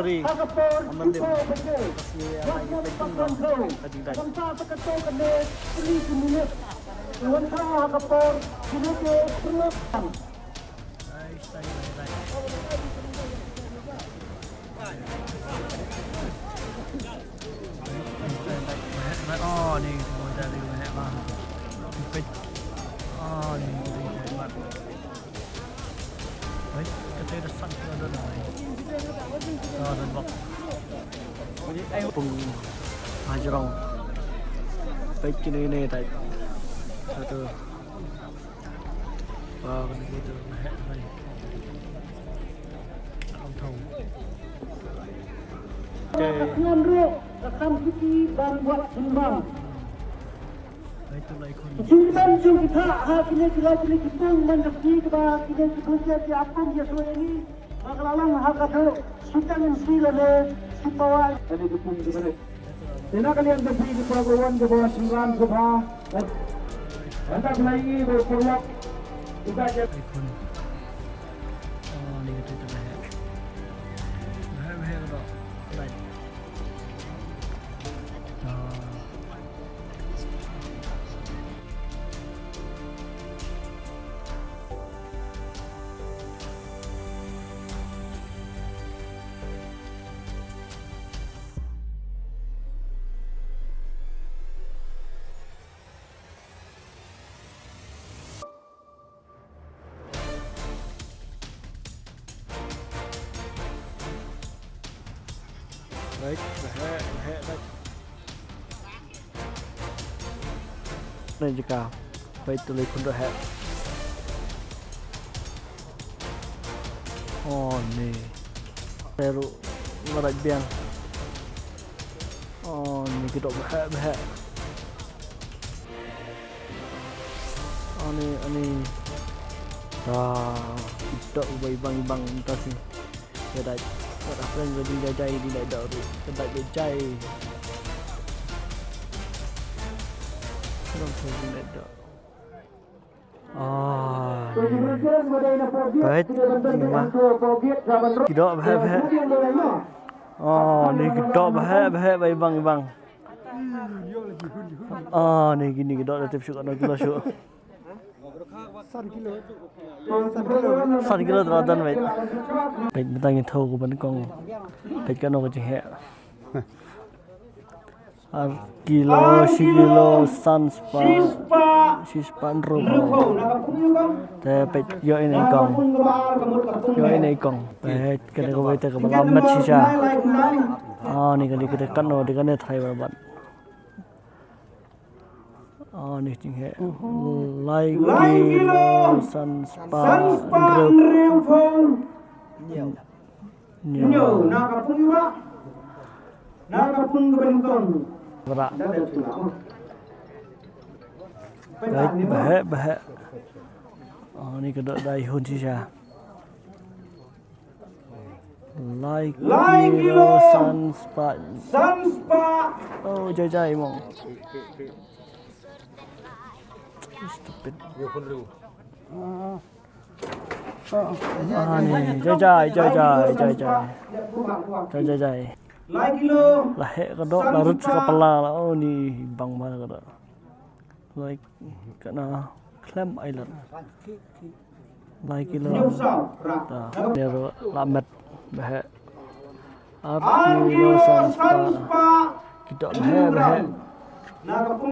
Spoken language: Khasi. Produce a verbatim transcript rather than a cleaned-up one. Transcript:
Ha ka por, Amar Lim. Ka sngi ai ka peit kumno ka jingdait. Nangta ka to ka ne, three minutes. Nangta ha ka por, kine ki pyrlok. Ai, style dait. Oh, ni mo dari mo. Peit. Oh, ni mo dari mo. Hei, kata dah sang kilo dah dah. Oh, dah bak. Pung hajrong. Peit kine kine tai. Satu. Wah, kene gitu. Hei, hei. Thong thong. Okay. Ka kham ruh, ka kham suki ban buat sembang. Jingkmen jong kita ha kine ki lai kine ki pung man ka sngi kaba kine ki bangsa ki apung ïa soi ni. Ba ka la long ha ka dei shiteng shi lane shi pawa. Kane ki pung ki bane. Te na ka liang ka phi ki pawa wan ka ba shimran ka ba. Hanta ka lai ngi ba pyrlok. Kita ka. Ai khun. Oh, ni ka tu tu ba he. Ba he ba he ka dok. Ba. Oh. Right, ba heh, ba heh, right. Ni jaka. Peit tu lei khun ruh heh. Oh, ni. Teru marai biang. Oh, ni ki dok ba heh, ba heh. Ani, ani. Ah, kita ubai bang bang entah sih. Ya dai. Ada friend jadi jajai di dai dau tu. Kedai jajai. Belum saya di dai dau. Ah, ni. Baik, ni mah. Ki dok ba heh, ba heh. Oh, ni ki dok ba heh, ba heh, bai bang, bang. Ah, ni kine ki dok da tip shuh, no kilo shuh. San kilo tara dan, wait. Peit mynta ngin thew ko ban kong. Peit kano ka jingheh. Ar kilo, shi kilo, san spah, shi spah hynriew. Te peit ïoh ine i kong. Ïoh ine i kong. Peit kane kawei te kaba la met shisha. Ah, ni kane kane kano, ni kane tharai ba ban. Ah, ni jingheh. Lai kilo san spah hynriew phew. Hynñiew. Na ka pung iwa. Na ka pung ka bentong. Bra. Baik, ba heh, ba heh. Ah, ni ka dok dai hun shisha. Lai kilo san spah. San spah. Oh, jai jai mo. Stupid. Ah, ni, jai jai, jai jai, jai jai. Jai jai jai. Lai kilo. La heh ka dok, la rut ka pala la. Oh, ni bang mana ka dok. Lai kano, khlem ai lut. Lai kilo. Ta, ni ruh la met ba heh. Ar kilo san spah. Ki dok ba heh, ba heh.